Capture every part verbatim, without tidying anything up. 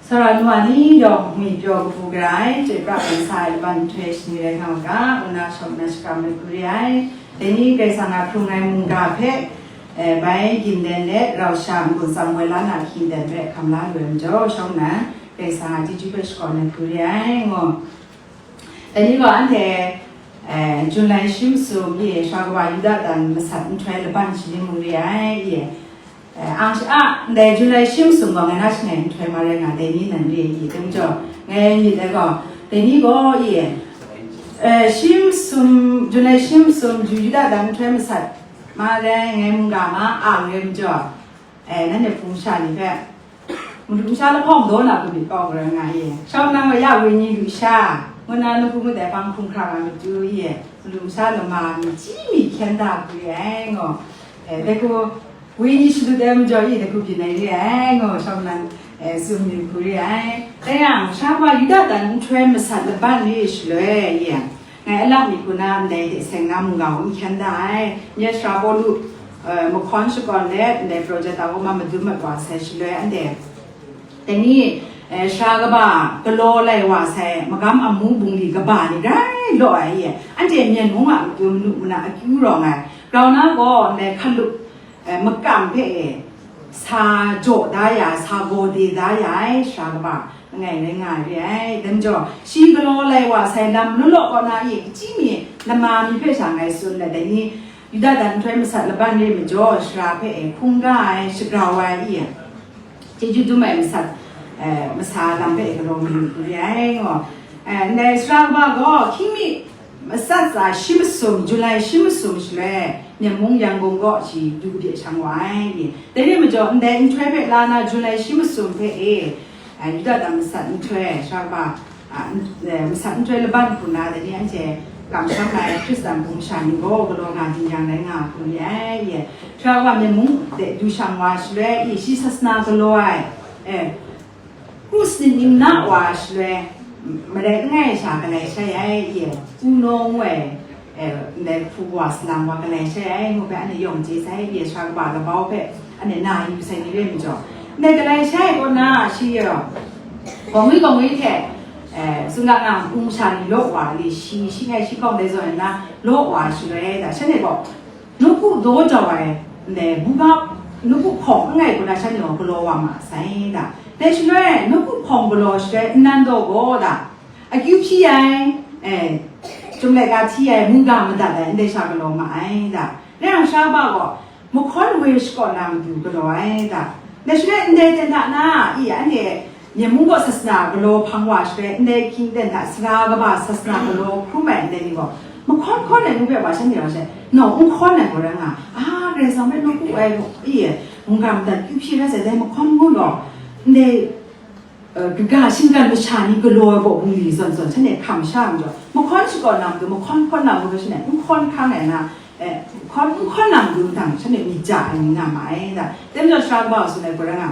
Sara nu a ni yawng ngwi pyaw kabu gara ai, chyoi pra bai sa ai laban nhtoi shani rai nga u ga, ngu na shawng na shakram ai hku re ai. Dai ni Karai Kasang a hkrung ai mungga hpe, eh, bai gindem let rau sha n-gun tsam woi la na hkying dan hpe hkam la lu ai majaw, shawng na Karai Kasang a chyeju hpe shakawn ai hku re ai, ngu. Dai ni gaw anhte, eh, Jun lai shi masum e, Sara kaba Yuda dan masat nhtoi laban shani mung re ai, e, eh, ang sha, a, ndai Jun lai shi masum gaw ngai na shangai nhtoi ma rai nga, dai ni nan re ai, e, dai majaw, ngai myit ai gaw, dai ni gaw, e, eh, shi masum, Jun lai shi masum, Ju-, Yuda dan nhtoi masat ma rai, ngai mungga ma ang rai majaw, eh, nanhte hpung sha ni hpe, madu masha lahkawng daw na hku myit kau gara nga e. Shawng nang wa ya wenyi lu sha, ngu na nawku ngut ai hpang hkrung hkra nga matu e, madu masha lama mi chyi mi hkyen da hku re ai, ngu. Eh, dai hku wenyi shalut ai majaw e, dai hku byin ai re ai, ngu, shawng nang, eh, tsun myit hku re ai. Dai yang, Sara kaba Yuda dan nhtoi masat laban re shaloi, e, ngai a lap mi hku na ndai hte seng na mungga hku n hkyen da ai. Nye Sara Pawlu, eh, mahkawn shakawn let, ndai project a kaw ma madun mat wa sai shaloi, anhte dai ni, eh, Sara kaba galaw lai wa sai magam amu bungli kaba ni grai law ai, e, anhte Myen mung a matu manu mana akyu rawng ai. Grau na gaw ndai hkalup, eh, makam hpe, e, sa jaw da ya, sa gaw de da ya ai, Sara kaba langai rai nga ai re ai. Dai majaw, shi galaw lai wa sai lam law law kaw na e, kachyi mi lama mi hpe sha ngai tsun let, dai ni Yuda dan nhtoi masat laban re majaw, Sara hpe, e, hkungga ai, shagrau ai, e, chyeju dum ai masat, eh, masa lam hpe, e, galaw mayu hku re ai, ngu. Eh, ndai Sara kaba gaw hkying mi masat tsa shi masum, Jun lai shi masum shaloi, Myen mung Yangon kaw shi du kabye shang wa ai, e. Dai re majaw, ndai nhtoi hpe la na Jun lai shi masum hpe e, eh, Yuda dan masat nhtoi, Sara kaba, ah, n-, eh, masat nhtoi laban hku na, dai ni anhte kamsham ai Hkristan hpung sha ni gaw galaw nga ding yang rai nga hku re ai, e. Sara kaba Myen mung de du shang wa shaloi, e, shi sasana galaw ai, eh, Kru sanit ning na wa shaloi, marai langai sha galai shai ai, e, Uno ngu ai, e, ndai hpu wa salang wa galai shai ai, ngu hpe anhte yawng chye sai, e, Sara kaba labau hpe anhte na yu sai ni re majaw, ndai galai shai ai kaw na shi, e, Gawngwi Gawngwi hte, e, Sungga nga hpung sha ni law wa li, shi, shi ngai shi hkawng dai zawn na law wa shaloi, da shanhte gaw, nawku daw jau ai, ndai buga, nawku hpawng langai hku na shanhte gaw galaw wa ma sai da. Dai shaloi, nawku hpawng galaw shaloi, nnan daw gaw da, akyu hpyi ai, eh, chyum laika hti ai, mungga madat ai, ndai sha galaw ma ai da. Rai yang, Sara kaba gaw, mahkawn woi shakawn na matu galaw ai da. Dai shaloi, ndai ten hta na, i, anhte Myen mung gaw sasana galaw hpang wa shaloi, ndai hkying ten hta sara kaba sasana galaw hkrum ai ndai ni gaw, mahkawn hkawn ai ngu hpe wa shanhte wa she, nau n hkawn ai gaw rai nga, a, Karai Kasang hpe nawku ai gaw, i, mungga madat kyu hpyi rai sai, dai mahkawn ngu gaw, ndai, eh, kaga shinggan masha ni galaw ai gaw bungli zawn zawn shanhte hkam sha ai majaw, mahkawn shakawn na matu, mahkawn hkawn na matu shanhte n hkawn hkang ai na, eh, hkawn n hkawn na matu mahtang shanhte myit ja ai ni nga ma ai da. Dai majaw Sara kaba tsun ai gaw rai nga,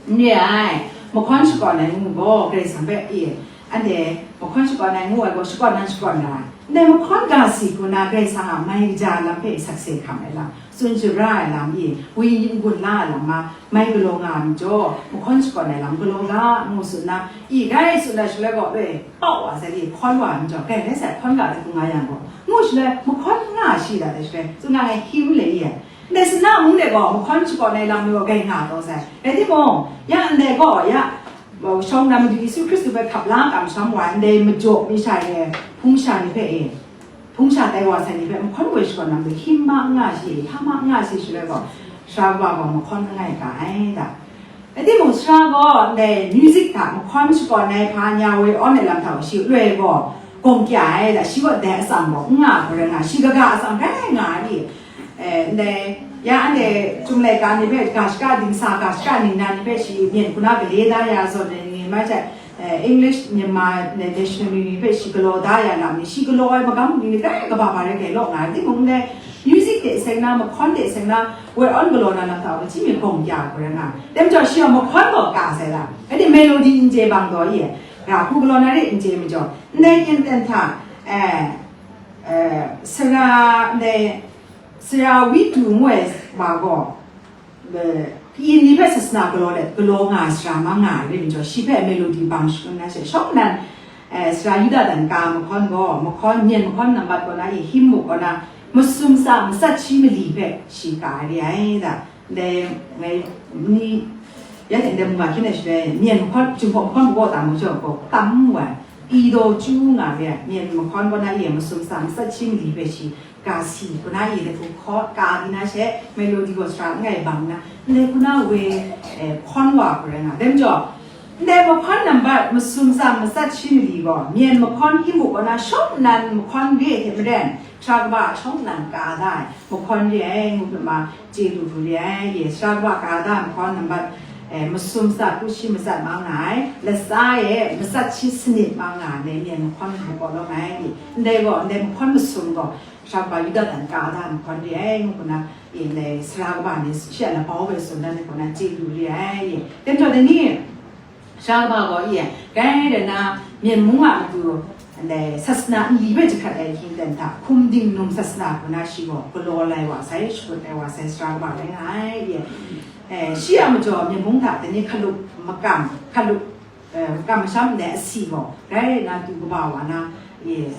N re ai, mahkawn shakawn ai ngu gaw Karai Kasang hpe, e, anhte mahkawn shakawn ai ngu ai gaw, shakawn nan shakawn ra ai. Ndai mahkawn ga si hku na Karai Kasang a mai kaja lam hpe sakse hkam ai lam, tsun shara ai lam, e, wenyi n-gun la ai lam ma, mai galaw nga ai majaw, mahkawn shakawn ai lam galaw ga, ngu tsun na, e, grai tsun ai shaloi gaw, e, pau wa sai, e, hkawn wa ai majaw, grai rai sai, hkawn ga hte hkung nga yang gaw, ngu shaloi, mahkawn nga shi da dai shaloi, tsun nga ai hkim le, e, Ndai sana mung de gaw, mahkawn shakawn ai lam ni gaw grai nga taw sai. Rai timung, ya ndai gaw, ya, shawng na Madu Yesu Hkristu hpe hkap la kamsham wa ai, ndai majaw mi sha e, hpung sha ni hpe e, hpung sha tai wa sai ni hpe, mahkawn woi shakawn na matu, hkying ma n nga shi, hpa ma n nga shi shaloi gaw, Sara kaba gaw mahkawn langai ga ai da. Rai timung, Sara gaw ndai music hta mahkawn shakawn ai hpa nya woi awn ai lam hta gaw shi loi gaw gawng kya ai da, shi gaw dai atsam gaw n nga hku rai nga, shi kaga atsam rai nga ai, e, ndai, ya anhte Chyum laika ni hpe ga shaka dingsa, ga shaka ningnan ni hpe shi myen hku na gale da ya zawn ai ni mai hte, eh, English Myanmar Dictionary ni hpe shi galaw da ya lam ni, shi galaw ai magam ni grai kaba ba rai grai law nga ai, timung ndai music hte seng na, mahkawn hte seng na, woi awn galaw na lam hta gaw, hpyi mi gawng kya hku rai nga ai. Dai majaw, shi gaw mahkawn gaw ka sai lam, anhte melody n chye bang taw, i, ra hku galaw na re n chye majaw, ndai kyen ten hta, eh, eh, sara, ndai sara Witu ngu ai wa gaw, eh, Kayin ni hpe sasana galaw let, galaw nga ai sara mang nga ai rai majaw, shi hpe melody bang shangun na she, shawng nnan, eh, sara Yuda dan ka mahkawn gaw, mahkawn, myen mahkawn nambat kaw na i, him muk kaw na, masum sa matsat shi mali hpe shi ka ai re ai da. Ndai, ngai, ni, ya teng de mungga hkyen e shi le, myen mahkawn, Jinghpaw mahkawn gaw tam majaw gaw, tam wa, i daw chyu nga re ai, myen mahkawn kaw na i, masum sa matsat shi mali hpe shi, ka si, kuna i de hku hkaw, ka di na she, melody gaw sara langai bang na, ndai kuna we, eh, hkawn wa hku rai nga. Dai majaw, ndai mahkawn nambat masum sa matsat shi mali gaw, myen mahkawn him muk kaw na shawng nnan mahkawn re ai hte maren, sara kaba shawng nnan ka da ai, mahkawn re ai, ngu hpe ma, chye lu hku re ai, ye, sara kaba ka da ai mahkawn nambat, eh, masum sa kru shi matsat mang nga ai, latsa e matsat shi sanit mang nga ai, myen mahkawn him muk kaw lawm ai, ye, ndai gaw, ndai mahkawn masum gaw, Sara kaba Yuda dan ka da ai mahkawn re ai, ngu hku na, e, ndai sara kaba ni shi a labau hpe tsun dan ai hku na chye lu re ai, e. Dai majaw dai ni, sara kaba gaw, e, grai rai na, Myen mung a matu, ndai sasana nli hpe jahkrat ai hkying ten hta, hkum dingnung sasana hku na shi gaw galaw lai wa sai, shakut ai wa sai, sara kaba rai nga ai, e. E, shi a majaw Myen mung hta dai ni hkalup makam, hkalup, e, makam masham ndai asi gaw, grai rai na du kaba wa na, e,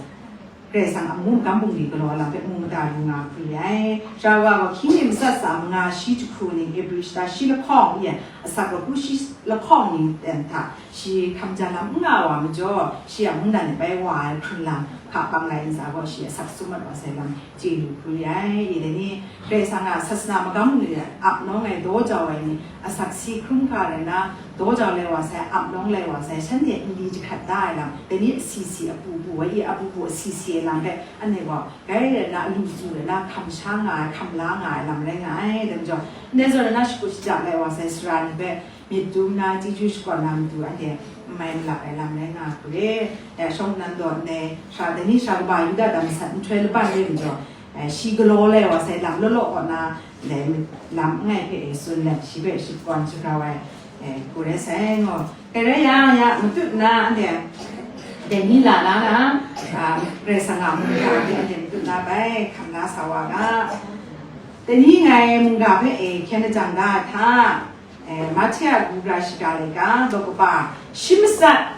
Karai Kasang a mungkan bungli galaw lam hpe mu mada lu nga hkru re ai. Sara wa gaw hkying e matsat sa manga shi jahku ning, Ebri shata shi lahkawng, e, asak lakru shi lahkawng ning ten hta, shi hkam ja lam n nga wa majaw, shi a mungdan e bai wa ai hkrun lam hka bang lai ntsa gaw, shi asak sum mat wa sai lam chye lu hkru re ai. E, dai ni, Karai Kasang a sasana magam bungli ap nawng ai daw jau ai ni, asak si hkrum hkra rai na, daw jau lai wa sai, ap nawng lai wa sai, shanhte nli jahkrat da ai lam, dai ni asi si apu pu ai, apu pu asi si ai lam hpe, anhte gaw, grai rai na, alu su rai na, hkam sha nga ai, hkam la nga ai lam rai nga ai, dai majaw, ndai zawn rai na, shakut shaja lai wa sai, sara ni hpe myit dum na, chyeju shakawn na matu, anhte n mai malap ai lam rai nga hku re, ya shawng nnan daw ndai, sara, dai ni sara kaba Yuda dan masat nhtoi laban re majaw, eh, shi galaw lai wa sai, lam law law kaw na, ndai lam langai hpe e tsun let, shi hpe shakawn shagrau ai, e, hku rai sai ngaw. Dai rai yang, ya, matut na, anhte, dai ni la la na, a, Karai Kasang a mungga hpe anhte matut na bai, hkam la sa wa ga. Dai ni ngai mungga hpe e hkyen lajang da ai hta, e, Mahte a kabu gara shiga laika, daw kaba, shi matsat,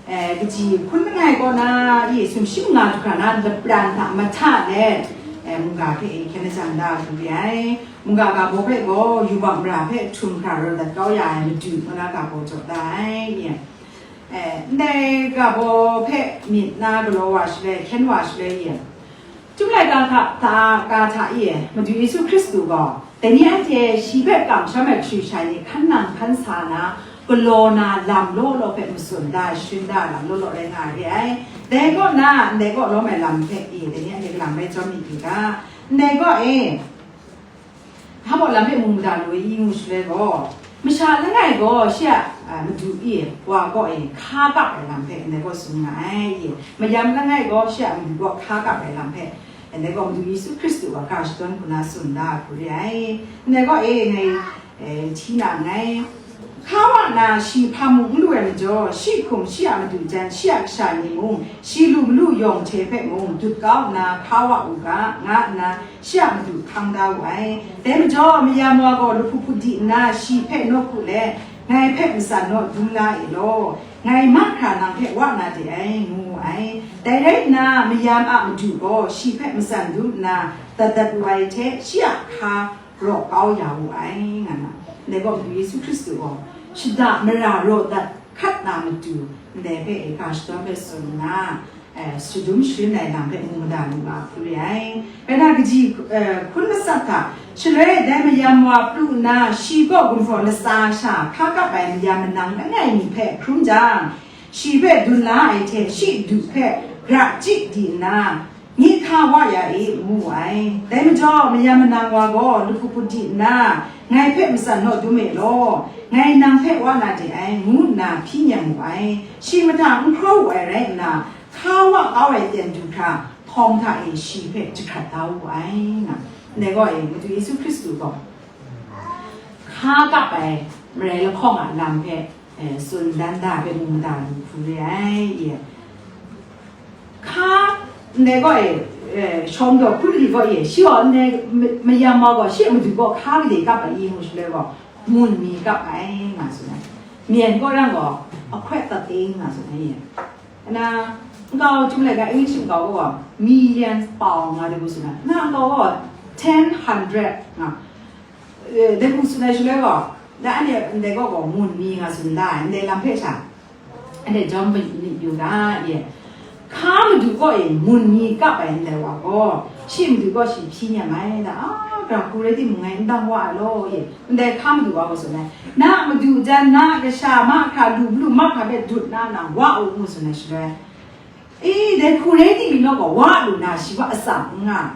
E, kaji hkun langai kaw na, e, sumshi manga du hkra na, lapran hta mahta let, e, mungga hpe e hkyen lajang da hkru re ai. Mungga ga baw hpe gaw, yubak mara hpe htum hkra rawt dat kau ya ai madu ngu na ga baw jaw da ai, e. E, ndai ga baw hpe myit na galaw wa shaloi, hkyen wa shaloi, e, Chyum laika hta, hta, ka hta e, Madu Yesu Hkristu gaw, dai ni anhte shi hpe kamsham ai hkyu shai ni hkan nang hkan sa na, galaw na lam law law hpe matsun da ai, sharin da ai lam law law rai nga ai re ai. Dai kaw na, ndai kaw lawm ai lam hpe e, dai ni anhte kalang bai jawm myit yu ga. Ndai kaw e, Hpa baw lam hpe mu mada lu ai i ngu shaloi gaw, masha langai gaw shi a, a, madu e, wa kaw e, hka kap ai lam hpe ndai gaw tsun nga ai, i, mayam langai gaw shi a madu gaw hka kap ai lam hpe, ndai gaw Madu Yesu Hkristu wa ga shadawn hku na tsun da ai hku re ai. Ndai gaw e, ngai, e, hti na nngai. Hka wa nna, shi hpa mung n lu ai majaw, shi hkum, shi a madu jan, shi a kasha ni mung, shi lu malu yawng hte hpe mung dut kau nna hka wa u ga, nga nna, shi a madu hkang da wu ai. Dai majaw, mayam wa gaw lahpu hput di nna, shi hpe nawku let, "Ngai hpe matsan naw dum la e law, ngai mahkra nang hpe wa na de ai," ngu wu ai. Dai rai nna, mayam a madu gaw shi hpe matsan dum nna, dat dat wu ai hte, shi a hka raw kau ya wu ai, nga na. Ndai gaw Madu Yesu Hkristu gaw, shada mara raw dat hkat na matu, ndai hpe e ga shadawn hpe tsun nna, eh, shadum sharin ai lam hpe mu mada lu nga hku re ai. Rai na, kaji, eh, hkun matsat hta, shaloi dai mayam wa pru nna, shi kaw gumhpraw latsa sha hka kap ai mayam manang langai mi hpe hkrum jang, shi hpe dun la ai hte shi du hpe gra chyi di nna, "Nye hka wa ya e," ngu wu ai. Dai majaw, mayam manang wa gaw lahpu hput di nna, "Ngai hpe matsan naw dum e law, ngai nang hpe wa na de ai," ngu nna hpyi nyang wu ai. Shi mahtang n hkraw wu ai rai nna, hka wa kau ai ten du hkra, htawng hta e shi hpe jahkrat da wu ai, nga. Ndai gaw e, Madu Yesu Hkristu gaw, hka kap ai marai lahkawng a lam hpe, eh, tsun dan da ai hpe mu mada lu hku re ai, i. Hka, ndai gaw e, eh, shawng daw hkun li gaw e, shi gaw ndai ma-, mayam wa gaw, shi a madu gaw hka gade kap ai i ngu shaloi gaw, Mun mi kap ai nga tsun ai. Myen kaw rang gaw, a hkawt dat ting nga tsun ai. Na, nkau chyum laika English nkau gaw, million pound nga de bu tsun ai. Na nkau gaw, ten hundred nga. Eh, de bu tsun ai shaloi gaw, na ane ndai gaw gaw, mun mi nga tsun da ai, ndai lam hpe sha. Anhte jawm myit yu ga, ye. Hka madu kaw e mun mi kap ai ndai wa gaw, shi madu kaw shi hpyi nyam ai da, a, gara hku rai timung ngai n dang wa ai law, ye. Ndai hka madu wa gaw tsun ai, na a madu jan, na a kasha mahkra lu malu mahkra hpe dut na, na wa u, ngu tsun ai shaloi, e, dai hku rai timung naw gaw, wa lu na, shi wa atsam n nga.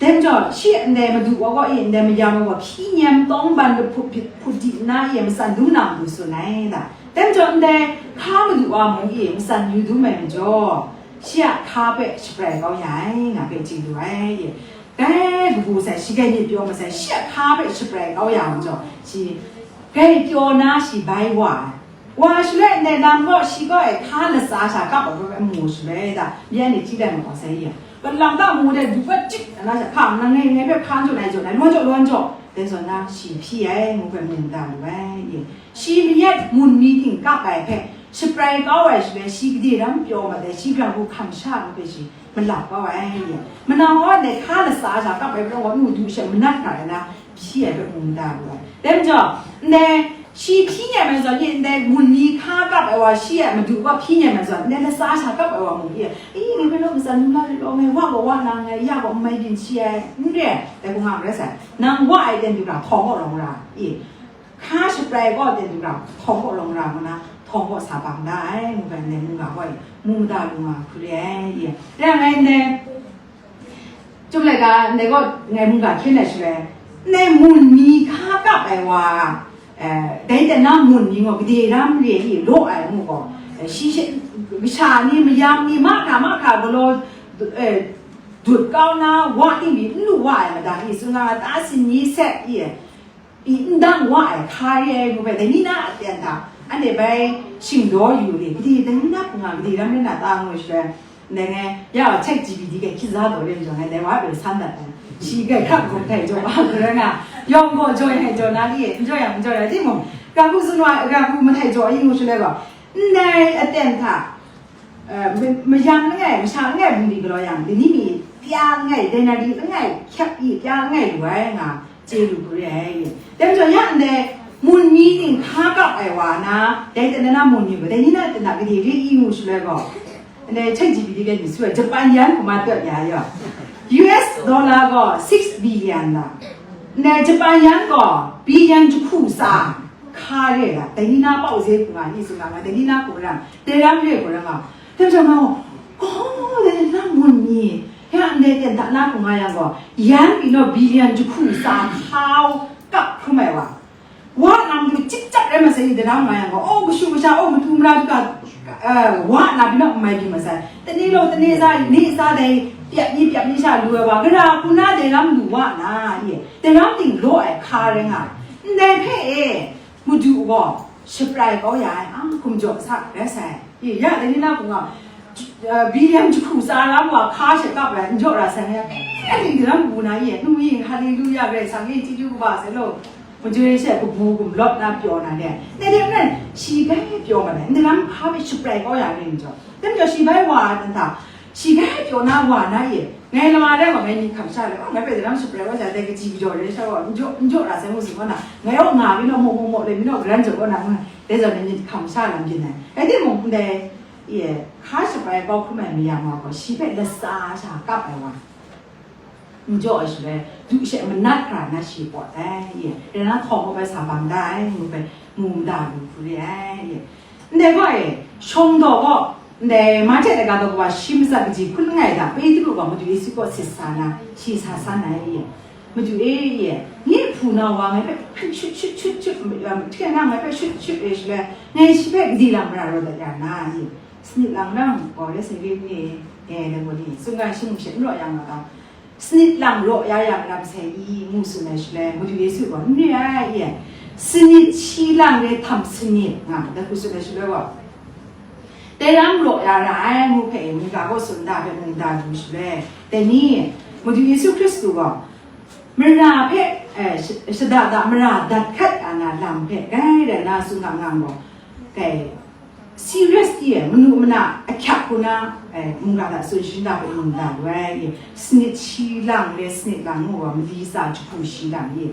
Dai majaw, shi ndai madu wa gaw, e, ndai mayam wa gaw, hpyi nyam tawng ban lahput bit hput di nna, e, matsan dum na matu tsun ai da. Dai majaw, ndai hka madu wa mung, e, matsan yu dum ai majaw, shi a hka hpe shabrai kau ya ai, nga hpe chye lu ai, e. Dai kabu sai, shi dai myit pyaw masai, shi a hka hpe shabrai kau ya ai majaw, shi dai pyaw na shi bai wa ai. Wa shaloi ndai lam gaw, shi gaw e hka latsa sha kap ai hpe mu shaloi da, byen ni chyi dan ma sai ya. Kalang ta mu de, du pat chik na sha, hpa nang ngai ngai hpe hkan jaw nai jaw nai, lwan jaw lwan jaw, dai zawn na, shi hpyi ai, ngu hpe mu da lu ai, ye. Shi mayat mun mi ting kap ai hpe, shaprai kau ai shaloi, shi gade ram pyaw ma dai, shi grang hku hkam sha ngu hpe shi malap kau ai, ye. Manang wa ndai hka latsa sha kap ai hpe gaw, nu du she manat hkra ai na, hpyi ai hpe mu da lu ai. Dai majaw, ndai, shi hpyi nyam ai zawn, ye, ndai mun mi hka kap ai wa, shi a madu wa hpyi nyam ai zawn, ndai latsa sha kap ai wa mung, ye, i, ngai hpe law matsan dum la rit law, ngai wa gaw wa na, ngai ya gaw n mai byin shi ai, n re ai, dai hku nga rai sai. Nang wa ai ten du ra, htawng gaw rawng ra, i, hka shaprai gaw ten du ra, htawng gaw rawng ra, ngu na, htawng gaw sa bang da ai, ngu ga ndai mungga gaw, i, mu da lu nga hku re ai, i. Rai ngai ndai, Chyum laika, ndai gaw ngai mungga hkyen ai shaloi, ndai mun mi hka kap ai wa, eh, dai ten na mun mi gaw gade ram re i law ai mu gaw, eh, shi she, kasha ni, mayam ni, mahkra mahkra galaw, eh, dut kau na wa ting mi n lu wa ai madan i, tsun nga, ta sin ni set i, i n dang wa ai hka re ai ngu hpe, dai ni na a ten hta, anhte bai shingdaw yu ni, gade dai ni na hpung a gade ram rai na ta ngu shaloi, ndai ngai, ya, Chat G P T hkye za taw re majaw, ngai dai wa hpe san dat ai. Shi grai hkrak hkrum htai jaw wa hkra nga, yawng gaw jaw ai jaw na li, n jaw yang n jaw ai, timung, ga hku tsun wa, ga hku mahtai jaw ai ngu shaloi gaw, ndai aten hta, eh, ma-, mayam langai, masha langai bungli galaw yang, dai ni mi pya langai, denari langai, hkyep i pya langai lu ai nga, chye lu hku re ai. Dai majaw, ya ndai mun mi ting hka kap ai wa na, dai ten na mun mi gaw, dai ni na ten na gade re i ngu shaloi gaw, ndai Chat G P T hpe ni su ai, Japan yan hku ma tawt ya yaw. U S dollar gaw six billion la. Ndai Japan yan gaw billion jahku tsa hka re la. Dai ni na pau ze hku nga, ni tsun nga, dai ni na hku ram, dai ram re hku ram nga. Dai majaw nga gaw, oh, dai na mun mi, ya ndai ten hta na hku nga yang gaw, yan pyi naw billion jahku tsa hka kap hkrum ai wa. Wa nang du chip chap rai masai ni, dai ram nga yang gaw, oh, kashu kasha, oh, matu mara du ga, eh, wa na pyi naw n mai byin masai. Tani law tani sa, ni sa dai, pyap ni pyap ni sha lu ai wa, gara hku na dai ram lu wa na, ye, dai ram ting law ai hka rai nga. Ndai hpe e, madu gaw, shaprai kau ya ai, a, hkum jaw sa rai sai. Ye, ya, dai ni na hku nga, eh, billion jahku tsa ram wa hka she kap ai, n jaw ra sai, ya, eh, dai ram bu na, ye, nu yin, haleluya, Karai Kasang e, chyeju kaba sai law. Majoi she kabu gumlawt na pyaw na le, dai de maren, shi bai pyaw ma dai, ndai lam hpa hpe shaprai kau ya ring jaw, dai majaw shi bai wa ai hta, shi bai pyaw na wa na ye, ngai lama rai wa ngai myit hkam sha le, oh, ngai hpe dai lam shaprai wa sha, dai kaji kajaw re sha wa, n jaw, n jaw ra sai ngu tsun wa na, ngai yawng nga mi naw, maw maw maw le mi naw, garan jaw wa na ngu na, dai zawn ngai myit hkam sha lam byin ai. Rai timung, ndai, ye, hka shaprai kau hkrum ai mayam wa gaw, shi hpe latsa sha kap ai wa. N jaw ai shaloi, du she manat hkra na shi pawt ai, ye, rai na htawng gaw bai sa bang da ai, ngu bai, mu mada lu hku re ai, ye. Ndai gaw e, shawng daw gaw, ndai Mahte laika daw kawa shi matsat kaji hkun langai da, Petru gaw Madu Yesu kaw sit sa na, shi sa san ai, ye. Madu e, ye, nye hpu na wa ngai hpe hpring shut shut shut shut, um, hkyen na ngai hpe shut shut re shaloi, ngai shi hpe gade lang mara rawt dat ya na, ye. Sanit lang nang gaw, re sai re ni, e, dai gaw ni, tsun ga shi mung she n raw yang nga ta, Sanit lang raw ya yang lam sai i, ngu tsun ai shaloi, Madu Yesu gaw, n re ai, ye, sanit shi lang re htam sanit, nga, dai hku tsun ai shaloi gaw, dai ram raw ya ra ai, ngu hpe, mungga kaw tsun da hpe, mungga lu shaloi, dai ni, Madu Yesu Hkristu gaw, mara hpe eh, sh- shada da mara dat hkat a na lam hpe, grai rai na tsun ga nga gaw, kai serious ti e, manu mana ahkyak hku na, eh, mungga hta tsun shin da hpe mung da lu ai, sanit shi lang le sanit lang ngu gaw, mali tsa jahku shi lang e,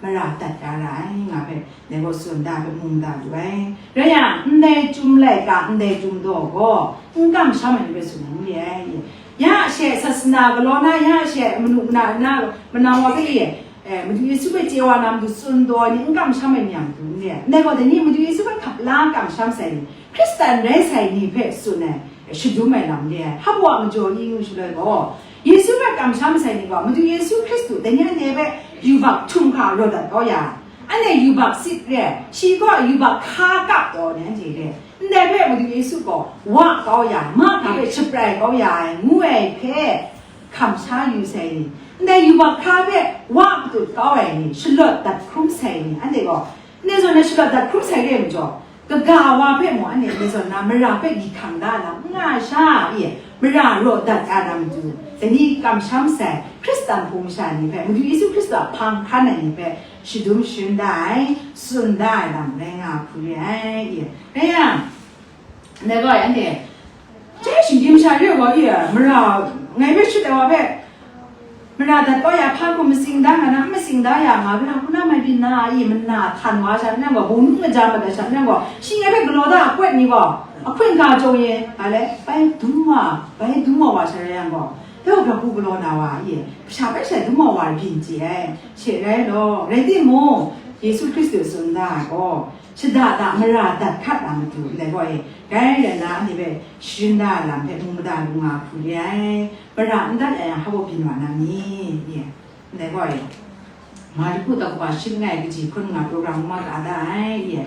mara dat ya ra ai, nga hpe, dai gaw tsun da hpe mung da lu ai. Rai yang, ndai chyum laika, ndai chyum daw gaw, n kamsham ai ni hpe tsun ai, n re ai. Ya she sasana galaw na, ya she manu mana na, manang wa hpe e, eh, Madu Yesu hpe chye wa na matu tsun taw ai ni, n kamsham ai ni a matu n re ai. Ndai gaw, dai ni Madu Yesu hpe hkap la kamsham sai ni, Hkristan rai sai ni hpe tsun ai, shadum ai lam re ai. Hpa a majaw i ngu shaloi gaw, Yesu hpe kamsham sai ni gaw, Madu Yesu Hkristu, dai ni anhte hpe yubak htum hkra raw dat kau ya, anhte yubak sit re, shi gaw yubak hka kap taw ni anhte re. Ndai hpe Madu Yesu gaw wa kau ya, ma hpe shaprai kau ya ai, ngu ai hpe, hkam sha yu sai ni, ndai yubak hkra hpe wa matut kau ai ni, shalawt dat hkrum sai ni, anhte gaw, ndai zawn na shalawt dat hkrum sai re ai majaw, kaga wa hpe mung anhte ndai zawn na mara hpe gyit hkang da lam n nga ai sha, e, mara raw dat ya na matu, dai ni kamsham sai, Hkristan hpung masha ni hpe, Madu Yesu Hkristu a hpang hkan ai ni hpe, shadum sharin da ai, tsun da ai lam rai nga hku re ai, e. Rai yang, ndai gaw, anhte, Chyai shinggyim sha re ai gaw, e, mara, ngai hpe shut ai wa hpe, mara dat kau ya hpa hkum matsing da nga na, n matsing da ya nga, gara hku na mai byin na, e, mana htan wa sha nang gaw, bungnu maja mat ai sha nang gaw, shi ngai hpe galaw da a kawt ni gaw, ahkun ga jaw e, nga le, bai dum wa, bai dum wa wa sha rai yang gaw, dai gaw gara hku galaw na wa, e, kasha bai sha dum wa wa byin chye ai, she rai law, rai timung, Yesu Hkristu tsun da ai gaw, shada da mara dat hkat na matu, ndai gaw e, grai rai na, anhte hpe sharin da ai lam hpe mu mada lu nga hku re ai, mara n dat ai yang hpa baw byin wa na ni? Ye, ndai gaw e, Marku daw kaba shi langai kaji hkun nga program ma ka da ai, ye,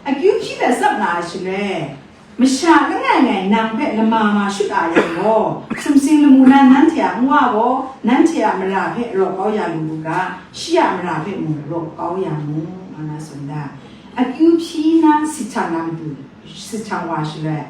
akyu hpyi hpe tsap na ai shaloi, masha langai ngai nang hpe lama ma shut a yang gaw, sumsing lamu na nanhte a nwa gaw, nanhte a mara hpe raw kau ya lu u ga, shi a mara hpe mung raw kau ya mu, nga na tsun da. Akyu hpyi na sit hkang na matu, sit hkang wa shaloi,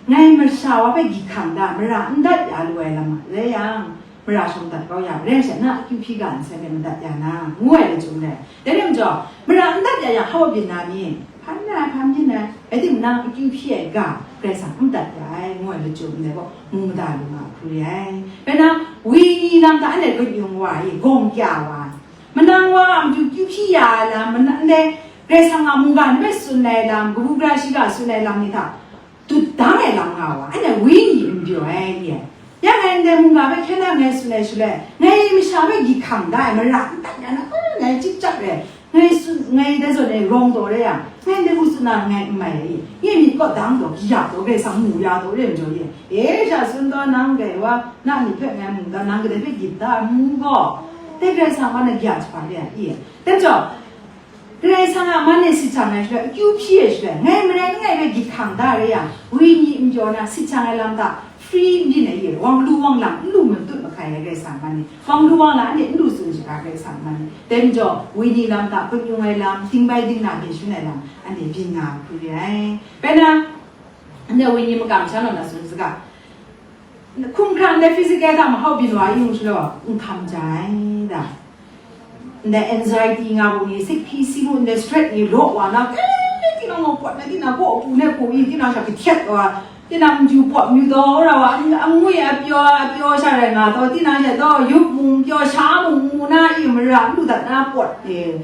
ngai masha wa hpe gyit hkang da, mara n dat ya lu ai lam a, rai yang, mara shawng dat kau ya, rai sha na akyu hpyi ga nsai hpe madat ya na, ngu ai lachyum rai. Dai rai majaw, mara n dat ya yang, hpa baw byin na ni? Hpa n rai, hpa n byin ai. Rai timung, nang akyu hpyi ai ga, Karai Kasang n dat ya ai, ngu ai lachyum ndai gaw, mu mada lu nga hku re ai. Rai na, wenyi lam hta anhte kun yung wa i, gawng kya wa ai. Manang wa a matu akyu hpyi ya ai lam, mana-, ndai Karai Kasang a mungga ni hpe tsun ai lam, kabu gara shiga tsun ai lam ni hta, dut dang ai lam nga wa, anhte wenyi n pyaw ai, ye. Ya ngai ndai mungga hpe hkyen na ngai tsun ai shaloi, ngai masha hpe gyit hkang da ai, mara n dat ya na, a, ngai chyip chyap ai, ngai tsun, ngai dai zawn e rawng taw re yang, ngai ndai hku tsun na ngai n mai ai, ye. Nye myit kaw dang taw, kaya taw, Karai Kasang mu ya taw, re majaw ye. E, sha tsun taw, nang grai wa, na myit hpe ngai mu da, nang kadai hpe gyit da, ngu gaw, dai Karai Kasang man na kaya jahpa re ai, ye. Dai majaw, Karai Kasang a man e sit hkang ai shaloi, akyu hpyi ai shaloi, ngai marai langai hpe gyit hkang da re yang, wenyi n pyaw na sit hkang ai lam hta, free n byin ai ye, wang lu wang lang n lu matut mahkai ai Karai Kasang man e, wang lu wang lang anhte n lu tsun shaga Karai Kasang man e, dai majaw, wenyi lam hta, kun yung ai lam, dingbai dingna byin shangun ai lam, anhte byin nga hku re ai. Bai na, anhte wenyi makam sha naw na tsun saga, hkumhkrang ndai physical hta mahau byin wa i, ngu shaloi, n hkam ja ai da. Ndai anxiety nga bu ni, sik hpyi si bu, ndai stress ni law wa na, eh, tinang gaw pawt na, tinang gaw pu na pu i, tinang sha kahtet wa, tinang myu pawt myu daw ra wa, angwi apyaw, apyaw sha rai nga taw, tinang sha taw, yup mung pyaw, sha mung mu na i, mara n lu dat na pawt e.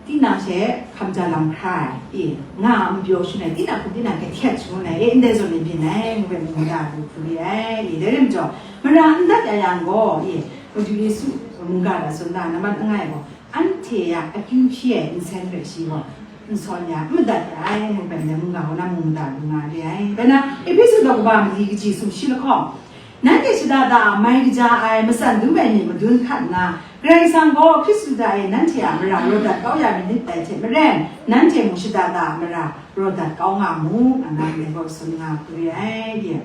Tinang she hkam ja lam hkra ai, e, nga a mapyaw shangun ai, tinang hkum tinang kahtet shangun ai, e, ndai zawn e byin ai, ngu ai, mu mada lu hku re ai, e, dai rai majaw, mara n dat ya yang gaw, e, Madu Yesu mungga hta tsun da, nambat langai gaw, anhte a akyu hpyi ai nsen hpe shi gaw, n sawn ya, n madat ya ai, ngu ai, ndai mungga gaw na mu mada lu nga re ai. Bai na, Ehpesu daw kaba mali kaji sumshi lahkawng, Nanhte shada da a mai kaja ai matsan dum ai myit madun hkat nna, Karai Kasang gaw Hkristu hta e nanhte a mara raw dat kau ya myit dai hte maren, nanhte mung shada da a mara raw dat kau nga mu, nga na ndai gaw tsun nga hku re ai, ye.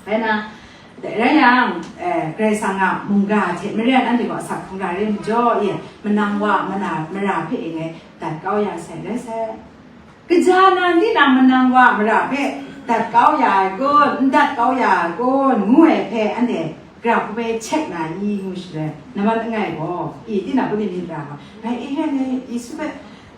Bai na, dai rai yang, eh, Karai Kasang a mungga hte maren anhte gaw asak hkungga re majaw, ye, manang wa mana mara hpe e ngai dat kau ya sai, rai sai. Kaja nan tinang manang wa mara hpe dat kau ya ai kun, n dat kau ya ai kun, ngu ai hpe anhte Gara hku bai check na i ngu shaloi, nambat langai gaw, i, tinang puni myit ra gaw, ngai e, ngai, ngai Yesu hpe,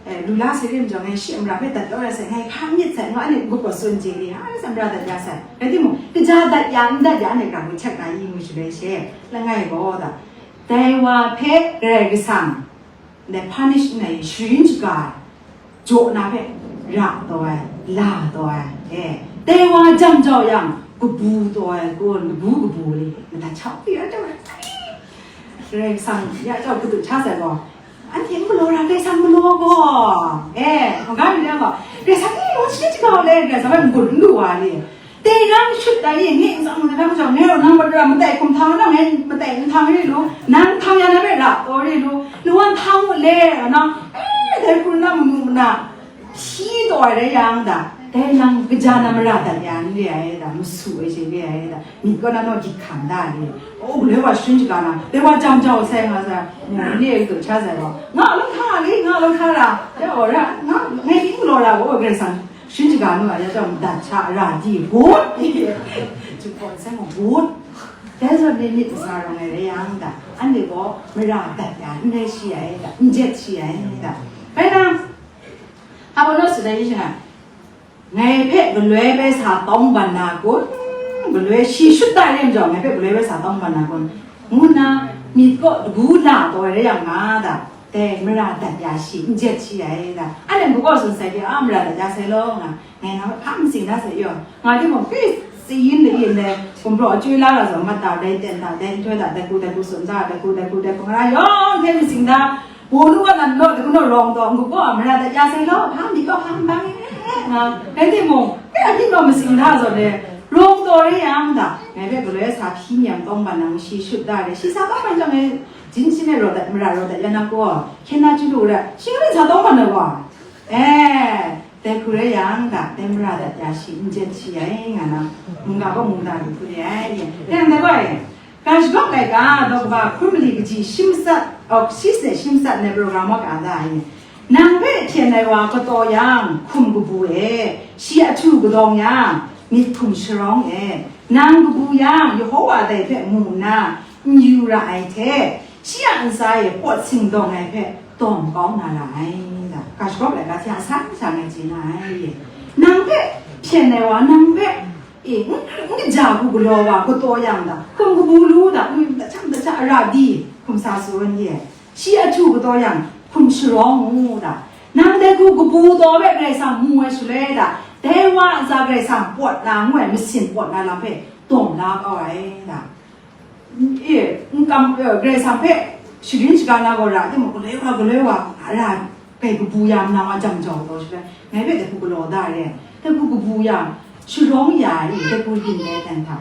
eh, lu la sai rim jawng, ngai shi a mara hpe dat kau ra sai, ngai hpa myit sai, nga, anhte n-gup gaw tsun chye li, a, sa mara dat ya sai. Rai timung, kaja dat ya, n dat ya, anhte gara hku check na i ngu shaloi she, langai gaw da, dai wa hpe Karai Kasang, ndai punish n ai, sharin shaga ai, jaw na hpe ra taw ai, la taw ai, e, dai wa jam jau yang, kabu taw ai kun, kabu kabu li, madat shau hpyi ra taw ai. Karai Kasang ya jau kadu hta sai gaw, anhte n galaw ra, Karai Kasang galaw gaw, e, hkungga mi yang gaw, Karai Kasang ni law sharin shaga ai le, Karai Kasang hpe n-gun n lu wa li, Dai nang shut dai ye, nge n tsang na dang jau, nge rau nang mat ra, matai hkum htang na, ngai matai n htang re lu, nang htang ya na rai ra, taw re lu, nu wan htang u le, na, eh, dai hku na manu mana, hpyi taw ai rai yang da, dai nang kaja na mara dat ya n re ai da, masu ai she re ai da, myit kaw na naw gyit hkam da re, o, galoi wa sharin shaga na, dai wa jam jau sai nga sa, ngu re ai kaw cha sai gaw, nga lawt hka le, nga lawt hka ra, ya wa ra, nga, ngai pyi n galaw ra, o, Karai Kasang, Sharin shaga nu a, ya chyawm dat sha ra di, good. Jupawt sai mung, good. Dai zawn ni myit masa rawng ai rai yang da, anhte gaw mara dat ya, n rai shi ai da, n jet shi ai da. Bai na, Apolo tsun ai ni sha, ngai hpe galoi bai sa tawng ban na kun, galoi shi shut da rim jawng, ngai hpe galoi bai sa tawng ban na kun, ngu nna myit kaw dagu la taw ai rai yang nga da. Dai mara dat ya shi, n jet shi ai da. Anhte ngu gaw tsun sai de, a, mara dat ya sai law nga, ngai na hpa matsing da sai yaw. Nga timung, hpe, tsayin da yin dai, gumhpraw a chyoi la ra zawn, mat da, dai ten da, dai nhtoi da, dai hku, dai hku tsun da, dai hku, dai hku, dai hku, nga na yawng hte matsing da, bawnu wa nan naw, dai hku naw rawng taw, ngu gaw mara dat ya sai law, hpa myit kaw hpa n bang e, nga, rai timung, hpe a myit kaw matsing da zawn le, rawng taw re yang da, ngai hpe galoi sa hpyi nyam tawng ban nang shi shut da re, shi sa tawng ban jang e, Jin shin e raw dat, mara raw dat ya na gaw, hkyen na chyu lu ra, shi ngu sa tawng mat na gaw, eh, dai hku rai yang ga, dai mara dat ya shi, n jen shi ai, nga na, mungga gaw mungga lu hku re ai, ye. Dai yang dai gaw, ga shagawp laika, daw kaba hkrum mali kaji shi matsat, oh, shi se shi matsat ne program wa ka da, ye. Nang hpe hpyen ai wa kataw yang, hkum kabu e, shi ahtu kadawng yang, myit hkum sharawng e, nang kabu yang, Yehowa dai hpe mu nna, n yu ra ai hte, shi a ntsa e pawt singdawng ai hpe dawm kau na ra ai, da, ga shagawp laika hte a san sha ngai chye na ai. Nang hpe hpyen ai wa, nang hpe, e, n, n kaja hku galaw wa, kataw yang da, hkum kabu lu da, n, da chang da cha, a ra di, hkum sa tsun ye. Shi ahtu kataw yang, hkum sharawng mu da. Nang dai hku kabu taw hpe Karai Kasang mu ai shaloi da, dai wa a ntsa Karai Kasang pawt na ngu ai masin pawt na lam hpe dawm la kau ai da. E, n kam, e, Karai Kasang hpe sharin shaga na gaw ra, timung, galoi wa, galoi wa, a ra, kai kabu ya, nang wa jam jau taw shaloi, ngai hpe dai hku galaw da re, dai hku kabu ya, sharawng ya ai, dai hku yin dai dan hta,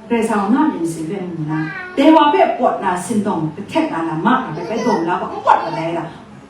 Karai Kasang na myit masin hpe mu na, dai wa hpe pawt na sindawng, kahtet na lam ma, a hpe bai dawm la, n pawt kadai la,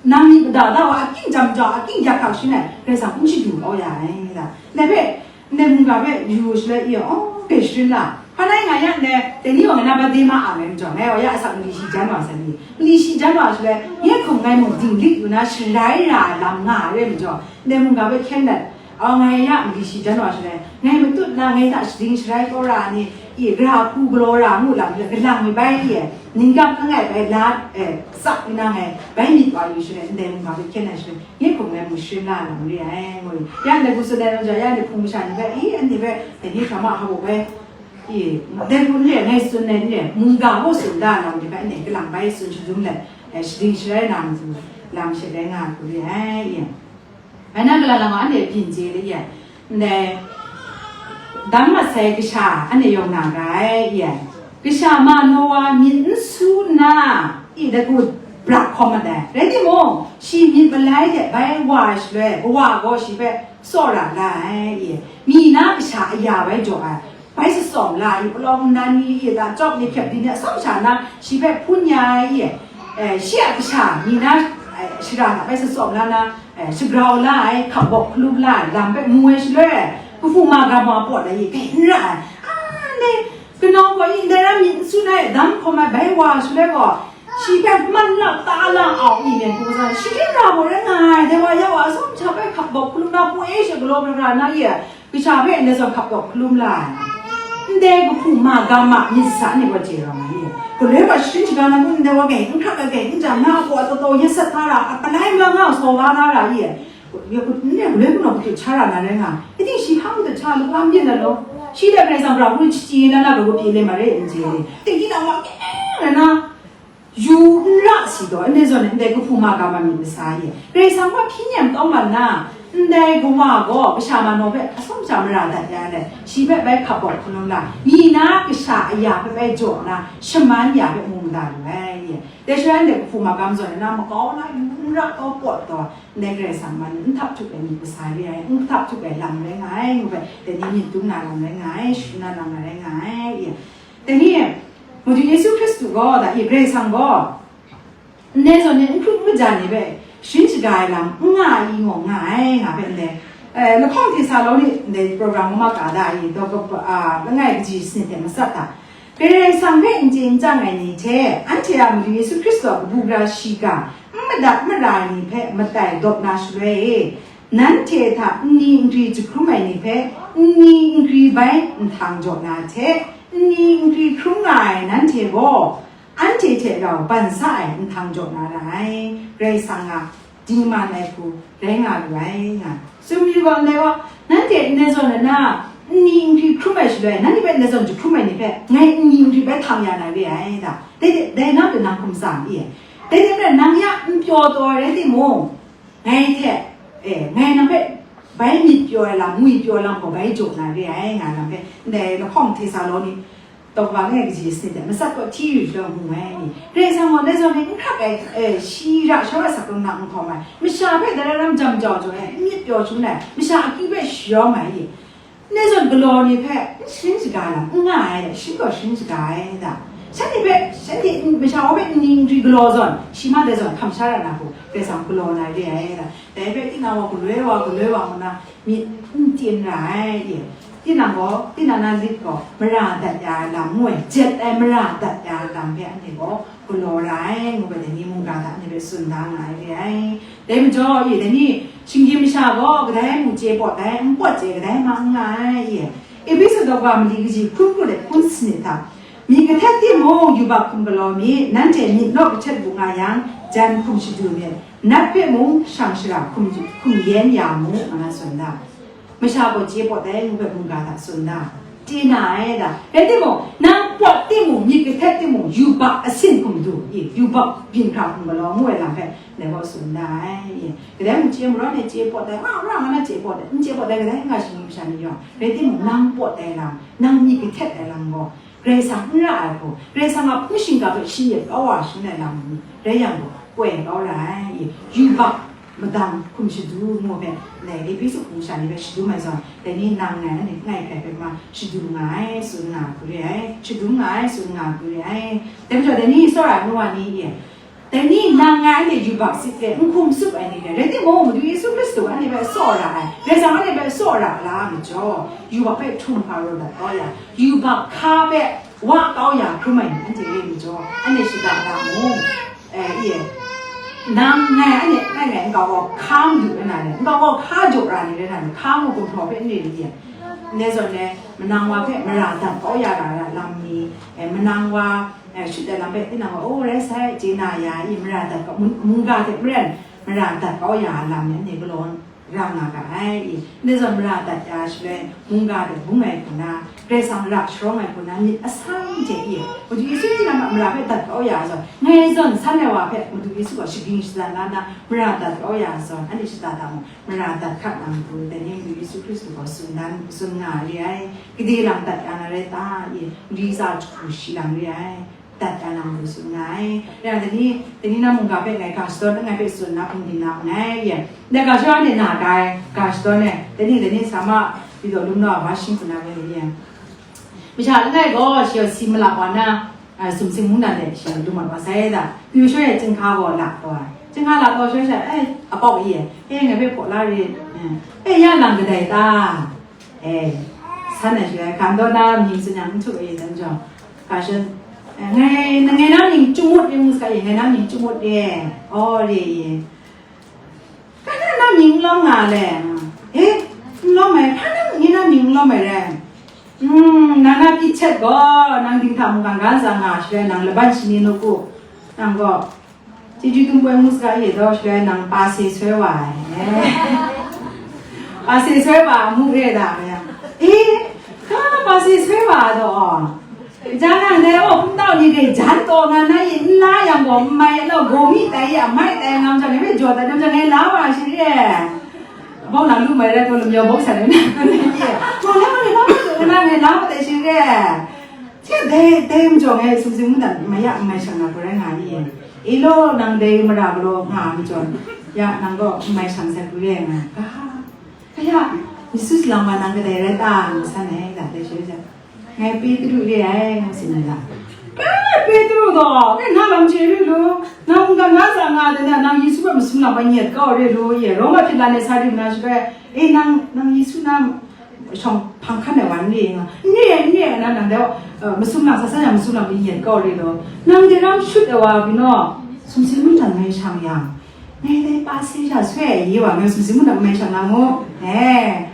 nang myit mada da wa, aking jam jau, aking yak hkak shin ai, Karai Kasang n shadu kau ya ai, da. Dai hpe, Ndai mungga hpe yu shaloi, i, oh, kai sharin la. Hpa nai nga yang ndai, dai ni gaw ngai na birthday ma ang ai majaw, ngai gaw ya asak mali shi jan wa sai ni. Mali shi jan wa shaloi, nye hkum ngai mung dinglik yu na sharai ra ai lam nga ai rai majaw, ndai mungga hpe hkyen dat, oh, ngai ya mali shi jan wa shaloi, ngai matut na ngai hta shading sharai kau ra ai ni, i, gara hku galaw ra ngu lam shaloi, galang mi bai, i, ninggam langai bai la, eh, sak yu na ngai, bai myit wa yu shaloi, ndai mungga hpe hkyen dat shaloi, Nye hkum ngai mu sharin la na mari ai, ngu, ya ndai hku tsun ai lam jaw, ya ndai hpung masha ni hpe, i, anhte hpe, dai ni hkra ma hpa bai, i, dai hku n re, ngai tsun ai n re, mungga gaw tsun da na mari hpe, anhte kalang bai tsun shadum let, eh, shading sharai na matu, lam she rai nga hku re ai, i. Ngai na kalang lang anhte byin chye de, i, ndai, dang mat sai kasha, anhte yawng na ga ai, i, Kasha ma Nowa myit n su nna, i dai hku brak hkawm mat ai. Rai timung, shi myit malai hte bai wa ai shaloi, kawa gaw shi hpe tsawra la ai, i, mi na kasha aya bai jaw ai, bai sasawm la ai, palawng nnan ni, i, dachyawk ni hkyep di ni atsawm sha na, shi hpe hpun ya ai, i, eh, shi a kasha, mi na, eh, shara hta bai sasawm la na, eh, shagrau la ai, hkap bawk hkalum la ai, lam hpe mu ai shaloi, kahpu ma ga ma pawt ai, i, kai n ra ai. A, ni, Kanau gaw, i, ndai ram myit n su na e, dam hkawm ai bai wa shaloi gaw, shi hpe man la, ta la, au, i, myit hku sa, shi hkyen ra gaw rai nga ai, dai wa ya wa, atsawm sha bai hkap bawk hkalum na, poi she galaw hkra hkra na, i, kasha hpe ndai zawn hkap bawk hkalum la ai. Ndai kahpu ma ga ma myit sa ni gaw chye rawng ai. Galoi wa sharin shaga na kun ndai wa gai, n hkrak ai gai, n jang na a kaw a taw taw ya sat hta ra, a palai ma nga a saw wa na ra i. Ya ku, ndai galoi kun a ku tu cha ra na rai nga. I think shi hpang tu cha lu wa myit na lo. Shi dai Karai Kasang pra kun chi chi na na ga ku pyi le ma re n chye. Ting di na wa keng na na. Yu n ra si gaw, ndai zawn ndai kahpu ma ga ma myit masa ye. Karai Kasang gaw hpyi nem tawng lam na, ndai kawa gaw kasha manaw hpe atsawm sha mara dat ya ai, shi hpe bai hkap bawt hkun la, mi na kasha aya hpe bai jaw na, shaman ya hpe mu mada lu ai ye. Dai shaloi ndai kahpu ma ga ma zawn na, makau na yu n ra taw pawt taw, ndai Karai Kasang man n htap htup ai myit masa re ai, n htap htup ai lam rai nga ai, ngu hpe, dai ni myit dum na lam rai nga ai, sharin na lam rai nga ai ye. Dai ni, Madu Yesu Hkristu gaw, da, i Karai Kasang gaw, ndai zawn ni n hkru n kaja ni hpe sharin shaga ai lam n nga ai i ngaw nga ai, nga hpe ndai, eh, lahkawng Htesaloni ndai program ma ka da i, daw kaba, a, langai kaji sanit hte matsat hta, Karai Kasang hpe n chye n chyang ai ni hte, anhte a Madu Yesu Hkristu a kabu gara shiga n madat mara ai ni hpe matai dawp na shaloi e, nanhte hta nni nkri jahkrum ai ni hpe nni nkri bai nhtang jaw na hte, nni nkri hkrum nga ai nanhte gaw, anhte hte rau ban sa ai nhtang jaw na ra ai, Karai Kasang a dingman ai hku rai nga lu ai, nga. Sumri gaw ndai gaw, nanhte ndai zawn na, nni nkri hkrum ai shaloi, nanhte hpe ndai zawn jahkrum ai ni hpe, ngai nni nkri bai htang ya na re ai, da. Dai, dai na hpe nang hkum sa n i ai. Dai hte maren nang ya n pyaw taw ai rai timung, ngai hte, e, ngai nang hpe bai myit pyaw ai lam, ngwi pyaw ai lam gaw bai jaw na re ai, nga lam hpe, ndai lahkawng Htesaloni, tawng wa ngai kaji sanit hte matsat kaw hti yu shaloi mu ai ni, Karai Kasang gaw dai zawn ni n hkrak ai, e, shi ra shawra sak kau na n hkawm ai, masha hpe dai lam jam jau jau ai, n myit pyaw shangun ai, masha akyu hpe shayawm ai ni, Ndai zawn galaw ni hpe n sharin shaga lam n nga ai, shi gaw sharin shaga ai da. Shanhte hpe, shanhte n-, masha wa hpe nni nkri galaw zawn, shi ma dai zawn hkam sha ra na hku, Karai Kasang galaw na re ai da. Dai hpe tinang wa galoi wa, galoi wa ngu na myit n tin ra ai, e. Tinang gaw, tinang na lit gaw, mara dat ya ai lam ngu ai, jet ai mara dat ya ai lam hpe anhte gaw, galaw ra ai, ngu ai dai ni mungga hta ni hpe tsun da nga ai re ai. Dai majaw, e, dai ni, shinggyim masha gaw kadai mung chye pawt ai, n pawt chye kadai ma n nga ai, e. Epesu daw ga mali kaji hkun kru let hkun sanit hta, myit kahtet timung, yubak hkum galaw mi, nanhte myit naw kahtet bu nga yang, jan hkum shadu myit, nat hpe mung shang shara hkum, hkum yen ya mu, nga na tsun da. Masha gaw chye pawt ai ngu hpe mungga hta tsun da, chye na ai da. Rai timung, nang pawt timung, myit kahtet timung, yubak asin hkum du, i, yubak byin hkra hkum galaw ngu ai lam hpe, dai gaw tsun da ai, i. Kadai mung chye maraw ni chye pawt ai, nga ra nga na chye pawt ai, n chye pawt ai kadai nga shinggyim masha ni yawng. Rai timung, nang pawt ai lam, nang myit kahtet ai lam gaw, Karai Kasang n ra ai hku, Karai Kasang a hpung shingkang hpe shi myit kau wa shangun ai lam ni rai yang gaw, koi kau ra ai, i, yubak madang hkum shadu ngu hpe, dai Epesu hpung sha ni hpe shadum ai zawn, dai ni nang ngai anhte ngai hpe hpe ma shadu nga ai, tsun nga hku re ai, shadum nga ai, tsun nga hku re ai. Dai majaw, dai ni tsawra ai nu wa ni e, dai ni nang ngai anhte yubak sit hpe n hkum tsup ai ni hte, rai timung, Madu Yesu Hkristu anhte hpe tsaw ra ai, Karai Kasang anhte hpe tsaw ra la majaw, yubak hpe htum hpa raw dat kau ya, yubak hka hpe wa kau ya hkrum ai ni anhte re majaw, anhte shada da mu. Eh, ye. Nang ngai anhte ngai ngai nkau gaw hka madu ai na le, nkau gaw hka jaw ra ni rai na le, hka mu gumhpraw hpe n re ni ye. Ndai zawn le, manang wa hpe mara dat kau ya ra ra lam ni, eh, manang wa, eh, shut ai lam hpe tinang gaw, "O, rai sai, chye na ya i, mara dat kau," mung-, mungga hte maren mara dat kau ya ai lam ni anhte galaw ra nga ga ai, i, ndai zawn mara dat ya shaloi, mungga de bung ai hku na, Karai Kasang ra sharawng ai hku na, myit asan hte, i, Madu Yesu hte na mara hpe dat kau ya zawn, ngai zawn san ai wa hpe Madu Yesu gaw shaging shadan la nna, mara dat kau ya zawn, anhte shada da mu, mara dat hkat na matu, dai ni Madu Yesu Hkristu gaw tsun dan, tsun nga re ai, gade lang dat ya na rai ta, i, ri tsa jahku shi lang re ai. Dat ya na matu tsun nga ai. Ya, dai ni, dai ni na mungga hpe ngai ga shadawn, ngai hpe tsun na hpung di na nngai, ya. Dai ga shadawn e na ga ai, ga shadawn e, dai ni, dai ni sa ma, di daw lum na wa shing tsun na ga ni, ya. Masha langai gaw, shi gaw si malak wa na, a, sumsing mung na de, shi lum mat wa sai da. Kyu shoi e, chyinghka gaw lak taw ai. Chyinghka lak taw shoi sha, ai, a pawk e, e, ngai hpe hpaw la re, e, e, ya nang kadai ta? E, san ai shaloi, hkan daw na mying tsun yang n htuk e, dan jaw, ga shadawn, e, ngai, ngai na mying Chyum Mut ring mu saga e, ngai na mying Chyum Mut re, aw, re e. Hpa na na mying n lawm nga le? E, n lawm ai, hpa na ngai na mying n lawm ai rai? Hmm, nang na pyit chet gaw, nang dinghta mungkan ga ntsa nga, shaloi nang laban shani nawku, nang gaw, chyeju dum poi ngu saga ye daw, shaloi nang pa se soi wa ai. Pa se soi wa, amu re da, ya. Eh, ka pa se soi wa daw. Jan nang dai, oh, hpung tau ni dai, jan taw nga na ye, n la yang gaw, n mai, nau gaw mi tai ye, a mai tai ngam jang, ngai hpe jaw tai, nang jang, ngai la wa shi re. Bawng lang lu mai rai taw, lam yau bawng san ai na, ngai ye. Gaw la, ngai la, ngai la, ngai la, tai shi re. Hte dai, dai majaw ngai sumsing mungdan mai ya n mai shang na hku rai nga ni? E law, nang dai mara galaw nga ai majaw, ya nang gaw n mai shang sai hku re ai nga ai. Ga, kaya, Yesu salang wa nang kadai rai ta? Ngu san ai, da dai shaloi jang, ngai Petru re ai, ngu tsun ai da. Kai, Petru gaw, kai na lam chye ri lu, nang mungkan ga ntsa nga ai, nang Yesu hpe masum lam ai nyet kau re lu, ye, Roma hpyi la ai sa rim na shabai, e, nang, nang Yesu na shawng hpang hkan ai wa n re nga, n re ai, n re ai, nang, nang dai, uh, masum lam, sa san yang masum lam ni yen kau re law, nang dai ram shut ai wa binaw, sumsing mungdan ngai shang yang, ngai dai pa se sha soi ai ye wa, ngai sumsing mungdan ngai shang na mu, eh,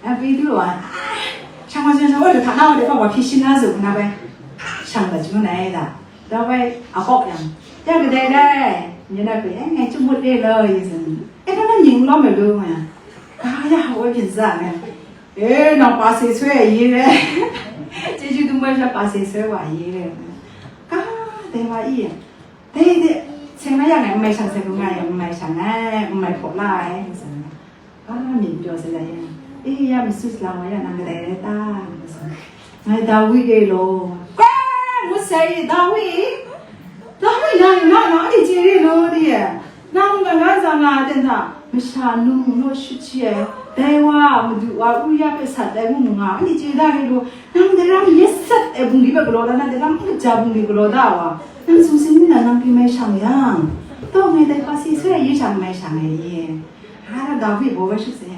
na Petru wa, ah, shang wa, shang wa, shang wa, hta na wa, dai pa wa, hpyi shin na zu, na bai, shang da, chyu na ai da. Dawai a kawk yang, ya kadai rai, nye na hpe, eh, ngai chyum mut re law, ye tsun. Eh, dai na ning lawm ai lu, nga yang, ka ya, woi byin za, nga yang, eh, nang pa se soi ai ye re. Chyeju dum ai sha pa se soi wa ye re. Ka, dai wa i, dai, dai, seng na yang ngai n mai shang sai lu nga yang, n mai shang ai, n mai hpaw la ai, nga tsun. A, myit pyaw sai la yang, e, ya masut salang wa ya, nang kadai rai ta? Ngai Dawi re law. Koi, ngut sai, Dawi? Dawi nang, nang, nang, anhte chye re law, di e. Nang mungkan ga ntsa nga ai ten hta, masha num naw shut shi ai, dai wa, madu wa, Uria hpe sat ai mung nga, anhte chye da re law. Nang dai ram yet sat ai bungli hpe galaw da, nang dai ram n kaja bungli galaw da wa. Nang sumsing nna nang pyi mai shang yang, taw ngai dai hpa si soi ai ye shang mai shang ai ye. Hana Dawi baw bai shut sai,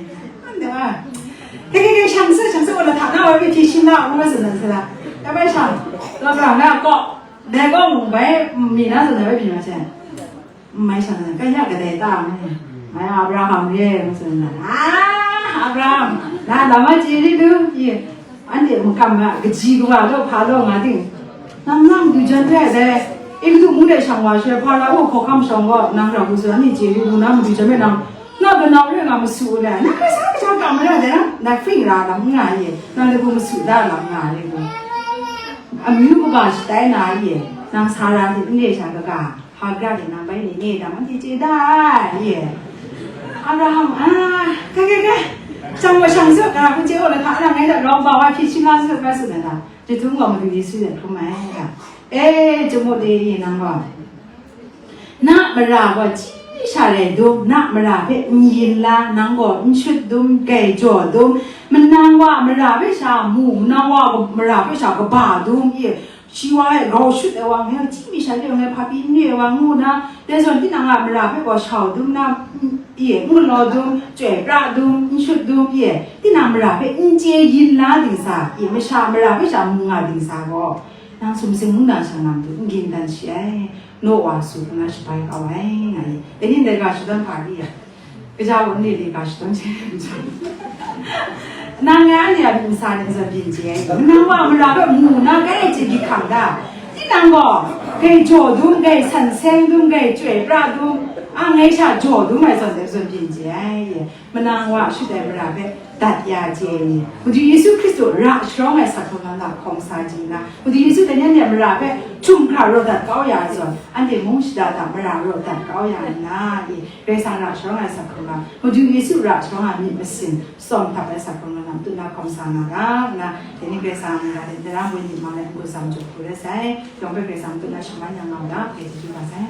anhte a, dai, dai, dai, shang sai, shang sai, wala hta na wai bai hpyi shin na, ngu bai tsun na sai la. Ya bai shang, la bra na kaw, dai kaw mung bai, mi na tsun na bai hpyi na sai. N mai shang na, kai ya kadai ta, ngu ni. Mai Abraham re, ngu tsun na. Ah, Abraham, na lam a chye ri du, ye. Anhte makam a kaji kawa law hpa law nga ting, nang na madu jan hpe dai, Egutu mung de shang wa she, Hpara-o hkawhkam shawng gaw nang ra hku tsun, anhte chye lu ngu na madu jan hpe nang, na kanau re nga masu u le, nang hpe sa kaja kam mara dai na, dai hpring ra lam n nga ye, nang dai hku masu da lam nga re lu. Amyu kaba shatai na ye, nang Sara hte n re sha kaga, Hagra de nang bai ni ni dam anhte chye da ai ye. Abraham, ah, kai, kai, kai, shang wa shang su, ga hku chye wa la hta na, ngai hta grau ba wa hpyi shin la su, ga su na ta. Jahtum gaw Madu Yesu de hkrum ai ga. E, Jahmut e, nang gaw, na mara gaw chyi sha rai dum, na mara hpe n yin la, nang gaw n shut dum, grai jaw dum, manang wa mara hpe sha mu, manang wa mara hpe sha kaba dum, ye, shi wa e grau shut ai wa, ngai chyi mi sha re, ngai hpabi n re ai wa ngu na, dai zawn tinang a mara hpe gaw shau dum na, ye, n galaw dum, chyoi pra dum, n shut dum, ye, tinang mara hpe n chye yin la ding sa, ye, masha mara hpe sha mu nga ding sa gaw, nang sumsing mungdan shang na matu n gindan shi ai, naw wa su hku na shabai kau ai, nga ye. Dai ni ndai ga shadawn hpa di ya? Kaja gaw n re le ga shadawn hte, nang ngai anhte a myit masa ni zawn byin chye ai. Nang wa mara hpe mu na, grai chye di hkam da. Tinang gaw, grai jaw dum, grai san seng dum, grai chyoi pra dum, a, ngai sha jaw dum ai zawn dai zawn byin chye ai. Manang wa shut ai mara hpe dat ya chye ai ni, Madu Yesu Hkristu ra sharawng ai sa hkawm lam hta hkawm sa chye nna, Madu Yesu dai ni anhte a mara hpe htum hkra raw dat kau ya ai zawn, anhte mung shada hta mara raw dat kau ya nna, i, Karai Kasang ra sharawng ai sa hkawm lam, Madu Yesu ra sharawng ai myit masin tsawm htap ai sa hkawm lam, tut na hkawm sa nga ga, nna, dai ni Karai Kasang a mung ga, dai ni ra wenyi mang ai n-gun tsam jaw hku rai sai, yawng hpe Karai Kasang tut na shaman ya nga u ga, hpe chyeju ga sai.